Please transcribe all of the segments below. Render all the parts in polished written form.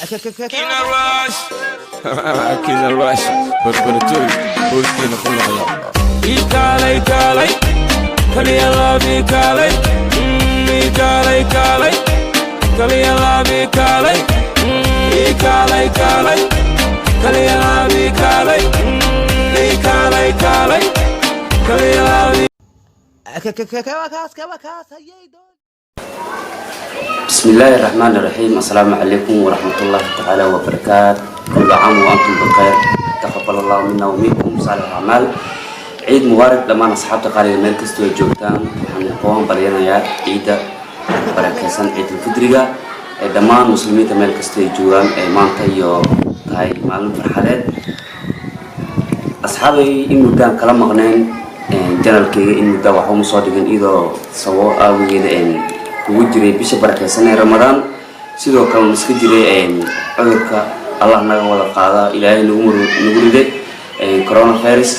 Kina Rush. Kina Rush barbartooy hoostiina ku noqda. Ii kaalay, kaalay, kaliya laabi kaalay. Ii kaalay, kaalay, kaliya laabi kaalay. Ii kaalay, kaalay, kaliya laabi kaalay. Ii kaalay, kaalay, kaliya laabi. بسم الله الرحمن الرحيم. السلام عليكم ورحمة الله تعالى وبركاته. كل عام وأنتم بخير، تقبل الله منا ومنكم صالح الأعمال. عيد مبارك dhammaan asxaabta qaaliga meel kastoo ay joogtaan. Waxaan ku hambalyanayaa ciidda barakeysan, ciidulfidriga, ee dhammaan muslimiinta meel kastoo ay joogaan, ee maanta iyo tahay maalin farxadeed. Asxaabay, in muddaan kala maqneen channelkeyga, in muddaa waxba ma soo dhigin, iyadoo sababo aawageeda ugu jiray bisha barakeysan ee Ramadaan. Sidoo kalena iska jiray cudurka, Allah naga wada qaada, Ilaahay nagu riday, coronavirus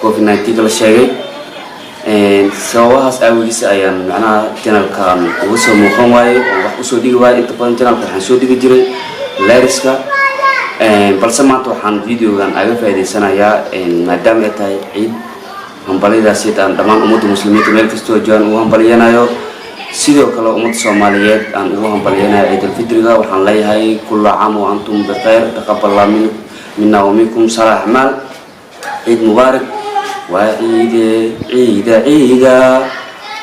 COVID-19 la sheegay. Sababahaas aawagiisa ayaan macnaha channelkan uga soo muuqan waayey oo wax usoo dhigi waayey. Inta badan channelka waxaan soo dhigi jiray layriska, balse maanta waxaan videogan aga faa'iidaysanayaa, maadaama ay tahay ciid, hambalyadaasi aan dhammaan ummadda muslimiinta meel kastoo joogaan ugu hambalyanayo. Sidoo kale ummadda Soomaaliyeed aan ugu hambalyanayo ciidulfidriga. Waxaan leeyahay كل عام وأنتم بخير، تقبل الله منا ومنكم صالح الأعمال، ciid mubaarak. Waa ciide, ciida, ciida,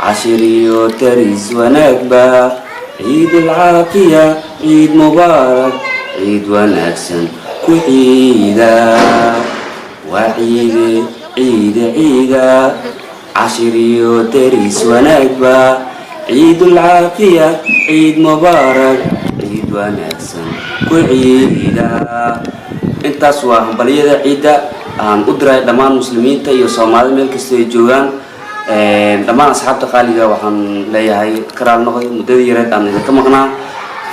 cashir iyo daris wanaagba, ciid alcaafiya, ciid mubaarak, ciid wanaagsan ku ciida. Waa ciide, ciida, ciida, cashir iyo daris wanaagba, ciid alcaafiya, ciid mubaarak, ciid wanaagsan ku ciida. Intaas waa hambalyada ciidda aan u diray dhammaan muslimiinta iyo Soomaalida meel kasta ay joogaan. Dhammaan asxaabta qaaliga waxaan leeyahay karaal noqday muddadii yareed aan idinka maqnaa.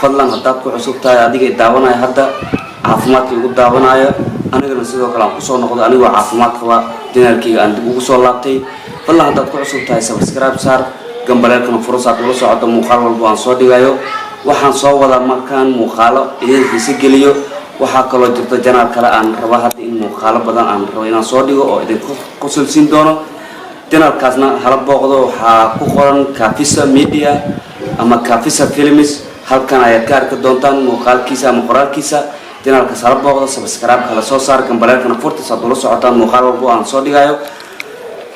Fadlan, haddaad ku cusub tahay adiga i daawanaya hadda, caafimaadka igu daawanayo, anigana sidoo kale aan kusoo noqdo anigoo caafimaad qaba, channelkayga aan dib ugu soo laabtay. Fadlan, haddaad ku cusub tahay, subscribe saar, gambaleelkana furo saad ula socoto muuqaal walbo aan soo dhigayo. Waxaan soo wadaa markaan muuqaalo idin xiise geliyo. Waxaa kaloo jirta channel kale aan raba hadda in muuqaalo badan aan rabo inaan soo dhigo oo idinku qosolsiin doono. Channelkaasna hala booqdo. Waxaa ku qoran Kafisa Media ama Kafisa Films. Halkan ayaad ka arki doontaan muuqaalkiisa ama qoraalkiisa. Channelkaas hala booqdo, subscribe hala soo saar, gambaleelkana furta saad ula socotaan muuqaal walbo aan soo dhigayo.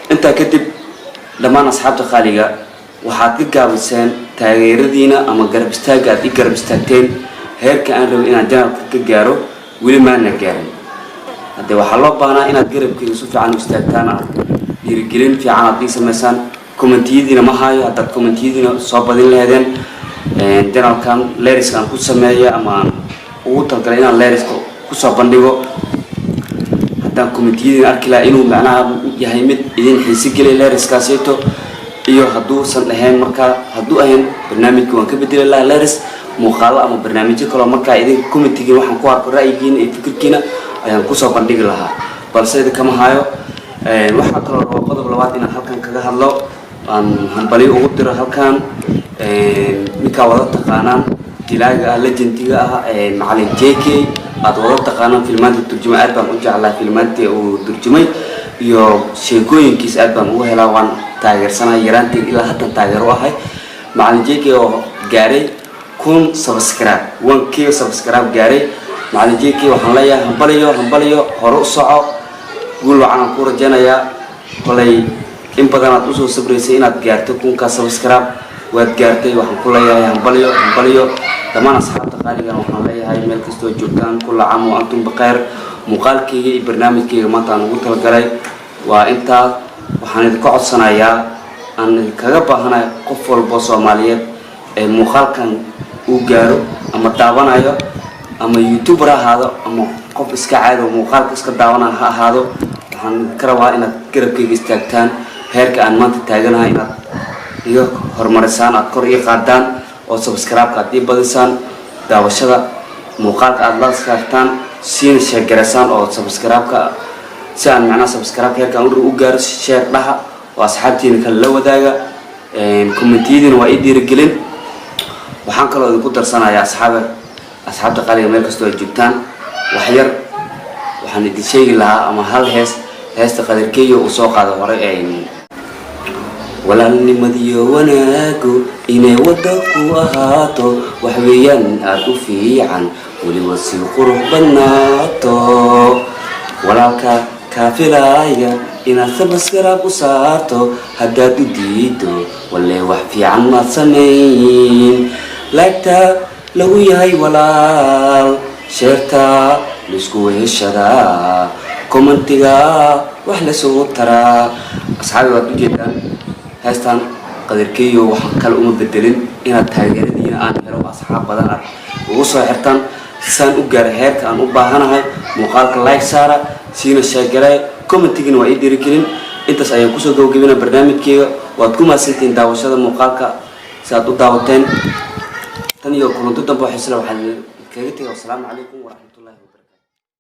Intaa kadib, dhammaan asxaabta qaaliga, waxaad ka gaabiseen taageeradiina ama garab istaagga aad i garab istaagteen. Heerka aan rabay inaan channelka ka gaaro weli maana gaarin. Haddee waxaa loo baahnaa inaad garabkeyga si fiican u istaagtaan, aad dhiirigelin fiican aad ii samaysaan. Commentiyadiina ma haayo. Haddaad commentiyadiina soo badin laheedeen, channelkan leeriska aan ku sameeyo ama aan ugu talgalay inaan leeriska kusoo bandhigo, haddaan commentiyadiina arki lahaa inuu macnaha yahay mid idin xiisi geliya leeriskaasito iyo hadduusan ahayn, markaa hadduu ahayn barnaamijka waan ka bedeli lahaa leeris, muuqaalo ama barnaamijyo kaloo markaa idinka commentigiin waxaan ku arko, ra'yigiina iyo fikirkiina ayaan kusoo bandhigi lahaa, balse idinkama hayo. Waxaa kaloo rabaa qodob labaad inaan halkan kaga hadlo, aan hambalyo ugu diro halkan ninkaa wada taqaanaan, dilaaga ah, legendiga ah, Macalin JK, aad wada taqaanaan. Filmaanta turjumay aad baan u jeclaa. Filmaantii uu turjumay iyo sheekooyinkiis aad baan ugu helaa, waan taageersanay. Yaraanteed ilaa haddan taageero u ahay Macalin JK oo gaaray 1000 subscribe, 1K subscribe gaaray. Macalin JK waxaan leeyahay hambaliyo, hambaliyo, hore u soco, guul wacan aan ku rajaynayaa. Kolay in badan aad usoo sabraysay inaad gaarto 1000-kaa subscribe, waad gaartay. Waxaan ku leeyahay hambaliyo, hambaliyo. Dhammaan asxaabta qaaligan waxaan leeyahay meel kastoo joogtaan, كل عام وأنتم بخير. Muuqaalkayga iyo barnaamijkayga maanta aan ugu talagalay waa intaa. Waxaan idinka codsanayaa, aan idinkaga baahanaya, qof walbo Soomaaliyeed ee muuqaalkan uu gaaro ama daawanayo, ama youtuber ha ahaado ama qof iska caado muuqaalka iska daawanaya ha ahaado, waxaan idinka rabaa inaad garabkayga istaagtaan. Heerka aan maanta taaganahay inaad iga horumarisaan, aad kor ii qaadaan oo subscribe-ka aad ii badisaan, daawashada muuqaalka aada la saartaan, siina share garaysaan oo subscribe-ka si aan macnaha subscribe heerkaan u gaaro. Share dhaha oo asxaabtiina kale la wadaaga. Commentiyadiina waa ii dhiirigelin. Waxaan kaloo idinku darsanayaa, asxaabe. Asxaabta qaaliga, meel kastoo ay joogtaan, wax yar waxaan idin sheegi lahaa ama hal hees, heesta Qadarkeeyo uu soo qaado hore. Walaalnimadiyo wanaagu inay wadda ku ahaato, wax weeyaan aada u fiican, weliba si qurux badnaato. Walaalka kaa filaaya inaad subscribe u saarto, haddaad u diido, walle wax fiican maad samayn. Laagta lagu yahay walaal, share-ta laisku weheshadaa, comment-iga wax laysugu taraa. Asxaabi, waad ujeedaan heestan Qadarkeeyo. Wax kale uma bedelin inaad taageeradiina aan helo, asxaab badan aad ugu soo xirtaan, saan u gaara heerka aan u baahanahay. Muuqaalka like saara, siina share-gareeya, comment-igina waa ii dhiirigelin. Intaas ayaan kusoo gabagabina barnaamijkeyga. Waad ku mahadsantihiin daawashada muuqaalka si aad u daawateen. Tan iyo kulanto dambe waxay isla waxaan kaga tegay wasalaamu calaykum waraxmatullahi wabarakatu.